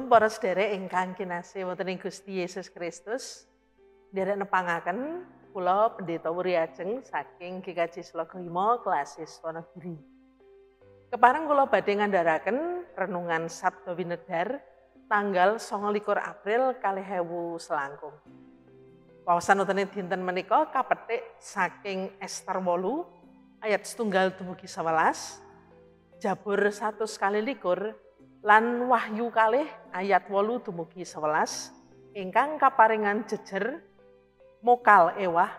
Shalom para sedherek ingkang kinasih wonten ing Gusti Yesus Kristus. Nderek nepangaken kula Pendeta Wuri Ajeng saking GKJ Slogohimo Klasis Wonogiri. Kepareng kula badhe ngandharaken renungan Sabda Winedhar tanggal 29 April 2000 selangkung. Wawasan wonten dinten menika kapetik saking Ester 8 ayat 1 dumugi 11, Jabur 122 lan Wahyu 2 ayat 8 dumugi 11 ingkang kaparingan jejer mokal ewah.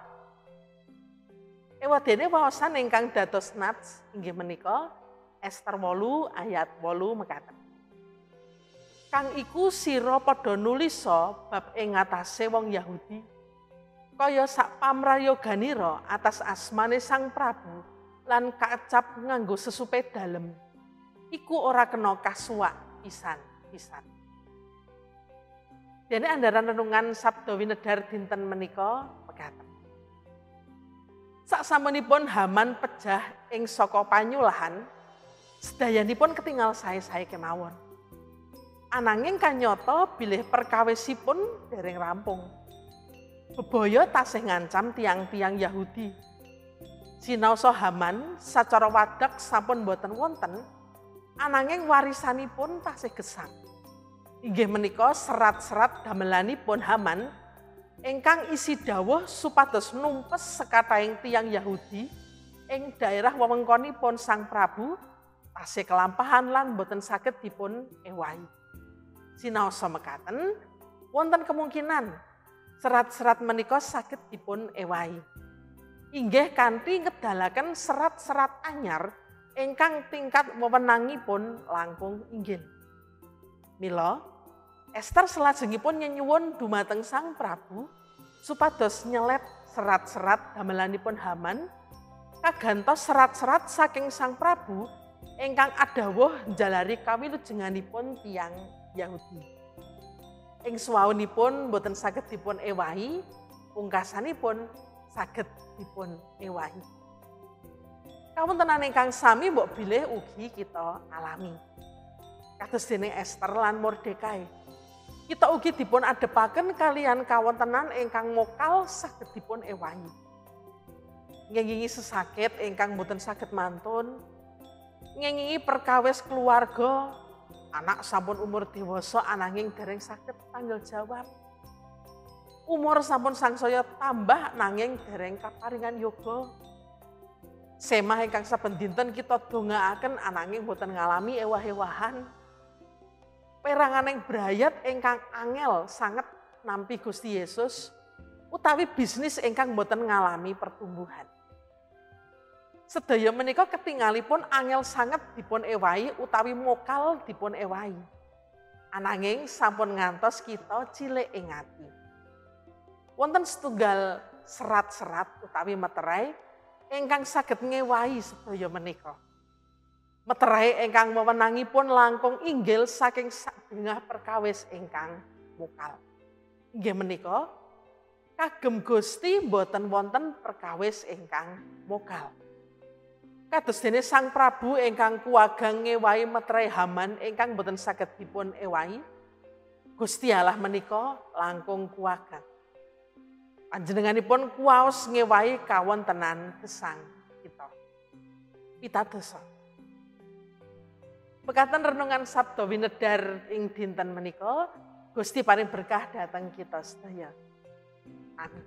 Ewadene wawasan ingkang dados nats inggih menika Ester 8 ayat 8 mekaten. Kang iku sira padha nulisa bab ing ngatasé wong Yahudi kaya sak pamrayoganira atas asmane Sang Prabu lan kaecap nganggo sesupe dalem. Iku ora kena kasuwak pisan-pisan. Dene andaran renungan Sabda Winedhar dinten menika mekaten. Saksampunipun Haman pejah ing saka panyulahan, sedayanipun ketingal sae-sae kemawon. Ananging kanyata bilih perkawisipun dereng rampung. Bebaya tasih ngancam tiang-tiang Yahudi. Sinaosa Haman sacara wadak sampun boten wonten, ananging warisanipun tasih gesang. Inggih menika serat-serat damelanipun Haman ingkang isi dawuh supados numpes sekathahing tiyang Yahudi ing daerah wewengkonipun Sang Prabu tasih kelampahan lan boten saged dipun ewahi. Sinaosa mekaten, wonten kemungkinan serat-serat menika saged dipun ewahi. Inggih kanthi ngedalaken serat-serat anyar ingkang tingkat wewenangipun langkung inggil. Mila, Esther salajengipun nyenyuwun dumateng Sang Prabu supados nyelet serat-serat damelanipun Haman kagantos serat-serat saking Sang Prabu ingkang adhawuh njalari kawilujenganipun tiyang Yahudi. Ing suwaunipun boten saged dipun ewahi, pungkasanipun saged dipun ewahi. Kawontenan ingkang sami mbok bilih ugi kita alami. Kados dening Esther lan Mordekai. Kita ugi dipun adepaken kaliyan kawontenan ingkang mokal saged dipun ewahi. Ngengingi sesakit ingkang boten saged mantun, ngengingi perkawis keluarga, anak sampun umur dewasa ananging dereng saged tanggal jawab. Umur sampun sangsaya tambah nanging dereng kaparingan yoga. Semah ingkang saben dinten kita dongaaken ananging boten ngalami ewah-ewahan. Peranganing brayat ingkang angel sanget nampi Gusti Yesus utawi bisnis ingkang boten ngalami pertumbuhan. Sedaya menika ketingalipun angel sanget dipun ewahi utawi mokal dipun ewahi. Ananging sampun ngantos kita cilik ing ati. Wonten setunggal serat-serat utawi meterai ingkang saged ngewahi sedaya menika. Meterai ingkang wewenangipun langkung inggil saking sadengah perkawis ingkang mokal. Inggih menika kagem Gusti boten wonten perkawis ingkang mokal. Kados dene Sang Prabu ingkang kuwagang ngewahi meterai Haman ingkang boten saged dipun ewahi, Gusti Allah menika langkung kuwagang. Panjenenganipun kuwaos ngewahi kawontenan gesang kita. Pitadosa. Pekaten renungan Sabda Winedhar ing dinten menika, Gusti paring berkah dhateng kita sedaya. Amin.